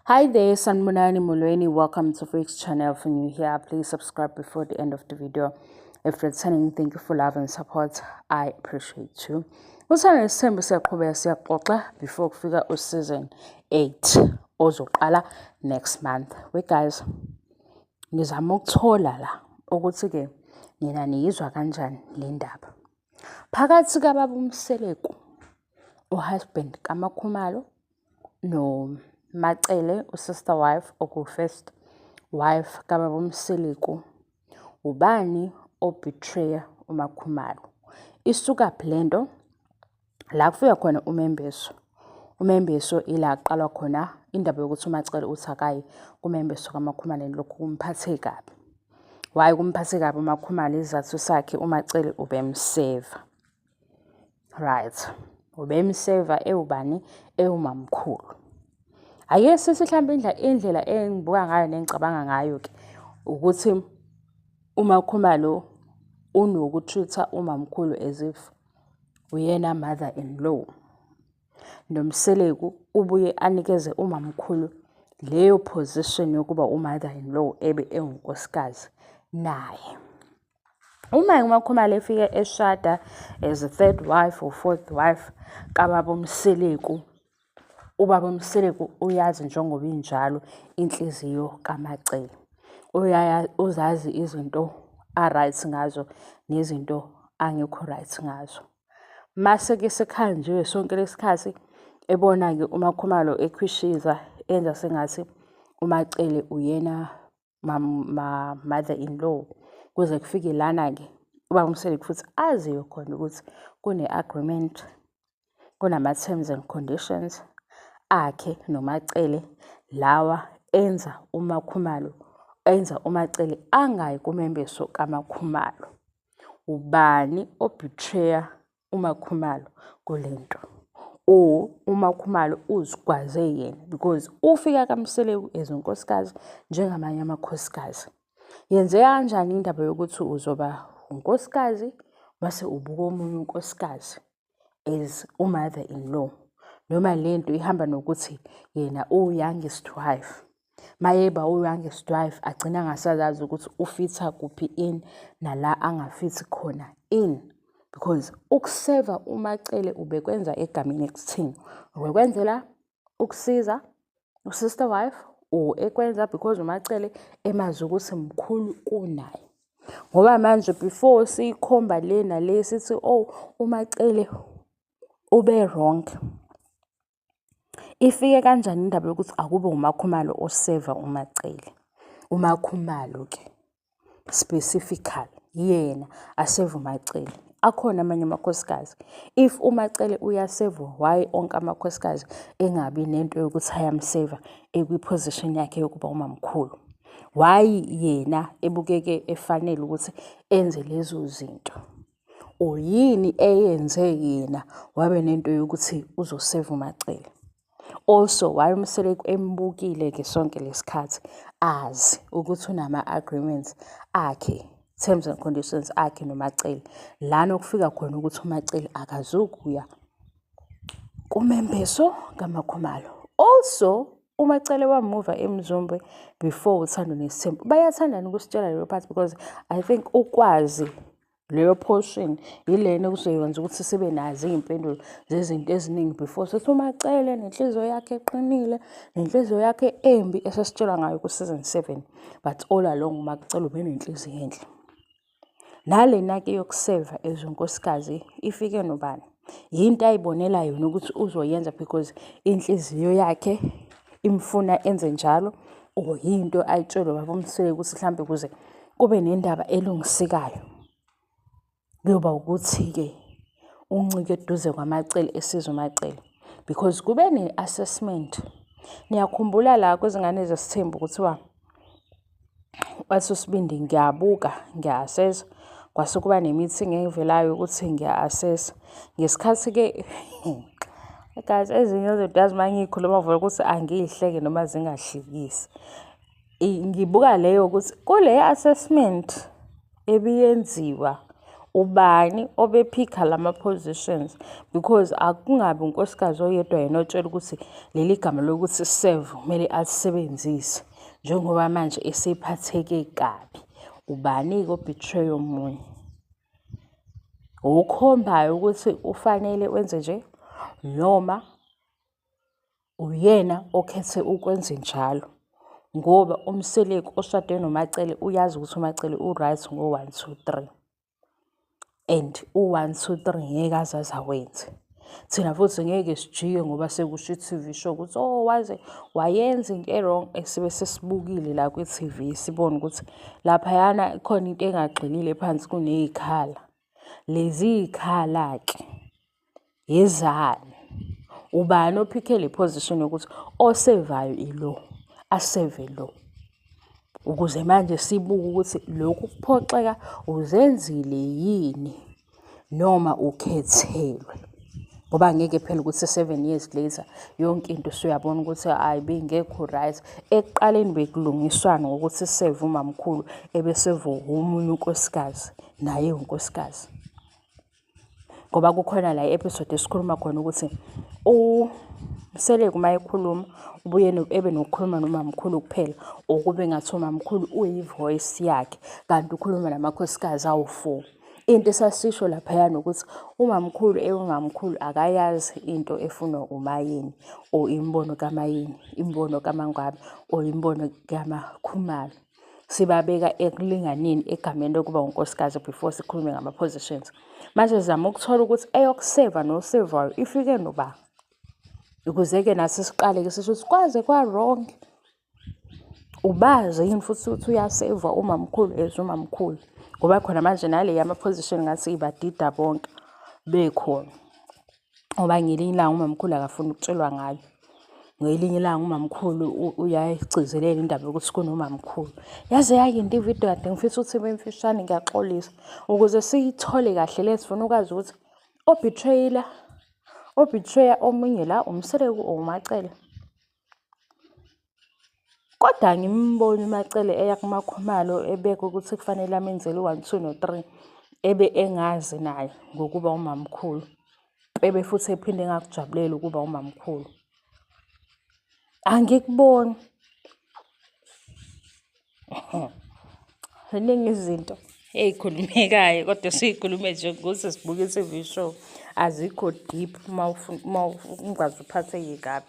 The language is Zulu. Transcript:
Hi there, Sanbonani Molweni. Welcome to Freaks channel. If you're new here, please subscribe before the end of the video. If returning, thank you for love and support. I appreciate you. Uthando Nesithembu siyaqhubeka siyaxoxa before kufika u-season 8 ozoqala next month. We guys, ngizama ukuthola la ukuthi-ke nina niyizwa kanjani le ndaba. Phakathi kababa uMseleku, uhusband kaMakhumalo noMaCele, usister wife oku-first wife kababa uMseleku, ubani o-betray-a uMakhumalo? Isukaphi lento? La kufika khona umembeso. Umembeso ila kuqalwa khona indaba yokuthi uMaCele uthi akayi kumembeso kaMakhumalo and lokhu kumphathe kabi. Why kumphathe kabi uMakhumalo? Isizathu sakhe uMaCele ubemseva. Right. Ubemseva ewubani? Ewumamkhulu. Ake sithi mhlawumbe indlela engibuka ngayo nengicabanga ngayo-ke ukuthi uMakhumalo unoku-treat-a umamkhulu as if uyena mother-in-law. NoMseleku ubuye anikeze umamkhulu leyo position yokuba u-mother-in-law ebe ewunkosikazi naye. Uma uMakhumalo efike eshada as a third wife or fourth wife kababa uMseleku, ubaba uMseleku uyazi njengoba injalo inhliziyo kaMaCele. Uzazi izinto a-right ngazo nezinto angekho right ngazo. Mase-ke sekhanjiwe sonke lesikhathi ebona-ke uMakhumalo ekhwishiza enza sengathi uMaCele uyena mother-in-law. Kuze kufike lana-ke ubaba uMseleku futhi aziyo khona ukuthi kune-agreement, kunama-terms and conditions akhe noMaCele lawa enza uMakhumalo, enza uMaCele angayi kumembeso kaMakhumalo. Ubani o-betray-a uMakhumalo kule nto? Or uMakhumalo uzigwaze yena because ufika kaMseleku as unkosikazi njengamanye amakhosikazi. Yenzeka kanjani indaba yokuthi uzoba unkosikazi mase ubuka omunye unkosikazi as u-mother-in-law? Noma lento ihamba nokuthi yena uwu-youngest wife. Mayeba u-youngest wife agcine angasazazi ukuthi u-fit-a kuphi in nala anga-fit-i khona in. Because ukuseva uMaCele ubekwenza egameni ekuthini? Ubekwenzela ukusiza u-sister wife or ekwenza because uMaCele emazi ukuthi mkhulu kunaye. Ngoba manje before siyikhomba le nale sithi oh uMaCele ube wrong. Ifike kanjani indaba yokuthi akube uMakhumalo oseva uMaCele? UMakhumalo-ke specifically yena aseve uMaCele. Akhona amanye amakhosikazi. If uMaCele uyaseva, why onke amakhosikazi engabi nento yokuthi ayamseva ekwi-position yakhe yokuba umamkhulu? Why yena ebukeke efanele ukuthi enze lezo zinto? Or yini eyenze yena wabe nento yokuthi uzoseva uMaCele? Also, why uMseleku embukile-ke sonke lesikhathi azi ukuthi unama-agreements akhe, terms and conditions akhe noMaCele. Lana okufika khona ukuthi uMaCele akazukuya kumembeso kaMakhumalo. Also, uMaCele wamuva eMzumbe before uThando Nesithembu. Bayathandana ukusitshela leyo part because I think ukwazi leyo portion yilena okuzoyenza ukuthi sibe nazo iy'mpendulo zezinto eziningi before sithi uMaCele nenhliziyo yakhe eqinile nenhliziyo yakhe embi esesitshelwa ngayo ku-season 7, but all along uMaCele ubenenhliziyo enhle. Nalena-ke yokuseva as unkosikazi ifike nobani? Yinto ayibonela yona ukuthi uzoyenza because inhliziyo yakhe imfuna enze njalo, or yinto ayitshelwe ubaba uMseleku ukuthi mhlampe ukuze kube nendaba elungisekayo kuyoba ukuthi-ke uncike eduze kwaMaCele esiza uMaCele because kube ne-assessment. Niyakhumbula la kwizingane zesithembu kuthiwa wathi uSibindi ngiyabuka ngiya-assess-a, kwase kuba ne-meeting evelayo ukuthi ngiya-assess-a. Ngesikhathi-ke guys, ezinye izinto yazi uma ngiyikhuluma vele ukuthi angiyihleke noma zingahlekisi. Ngibuka leyo ukuthi kule assessment ebiyenziwa Ubani obephikha lama-positions? Because akungabi unkosikazi oyedwa yena otshela ukuthi leli gama lokuthi serve kumele alisebenzise njengoba manje esephatheke kabi. Ubani-ke o-betray omunye? Okhombayo ukuthi ufanele wenze nje noma uyena okhethe ukwenze njalo ngoba uMseleku oshade noMaCele uyazi ukuthi uMaCele u-right ngo-one, two, three and u-one, two, three ngeke aze aze awenze. Thina futhi ngeke sijike ngoba sekusho i-T_V show ukuthi oh waze wayenza into e-wrong, esibe sesibukile la kwi-T_V sibone ukuthi laphayana khona into engagxilile phansi kuney'khala. Lezi y'khala-ke yezani? Ubani ophikhe le position yokuthi osevayo ilo, aseve lo? Ukuze manje sibuke ukuthi lokhu kuphoxeka uzenzile yini noma ukhethelwe. Ngoba ngeke phela ukuthi 7 years later yonke into usuyabona ukuthi hhayi beyingekho right. Ekuqaleni bekulungiswana ngokuthi seve umamkhulu ebeseva omunye unkosikazi naye unkosikazi. Ngoba kukhona la i-episode esikhuluma khona ukuthi uMseleku uma ekhuluma ubuye ebe nokukhuluma nomamkhulu kuphela or kube ngathi umamkhulu uyi-voice yakhe kanti ukhuluma namakhosikazi awu-four. Into esasisho laphayana ukuthi umamkhulu ewumamkhulu akayazi into efunwa uMaYeni or imibono kaMaYeni, imibono kaMaNgwabe or imibono kaMaKhumalo. Sibabeka ekulinganeni egameni lokuba unkosikazi before sikhulume ngama-positions. Manje sizama ukuthola ukuthi eyokuseva nosevayo ifike noba. Ukuze-ke nathi siqale-ke sisho ukuthi kwaze kwa-wrong. Ubazi yini futhi ukuthi uyaseva umamkhulu as umamkhulu? Ngoba khona manje nale yama-position ngathi ibadida bonke bekhona. Ngoba ngelinye ilanga umamkhulu akafuni ukutshelwa ngayo. Ngelinye ilanga umamkhulu uyayigcizelela indaba yokuthi kunomamkhulu. Yaze yayinde ividiyo, kade ngifisa ukuthi ibe mfishane, ngiyaxolisa. Ukuze siyithole kahle le sifuna ukwazi ukuthi o-betrayal-a, o-betray-a omunye la uMseleku or uMaCele. Kodwa angimboni uMaCele eya kuMaKhumalo ebeka ukuthi kufanele amenzele u-one, two, no-three ebe engazi naye ngokuba umamkhulu. Ebe futhi ephinde engakujabuleli ukuba umamkhulu. Angikuboni. Ziningi izinto ey'khulumekayo kodwa siy'khulume nje ngokuthi sibuke i-T_V show. Azikho deep uma ungaze uphatheke kabi.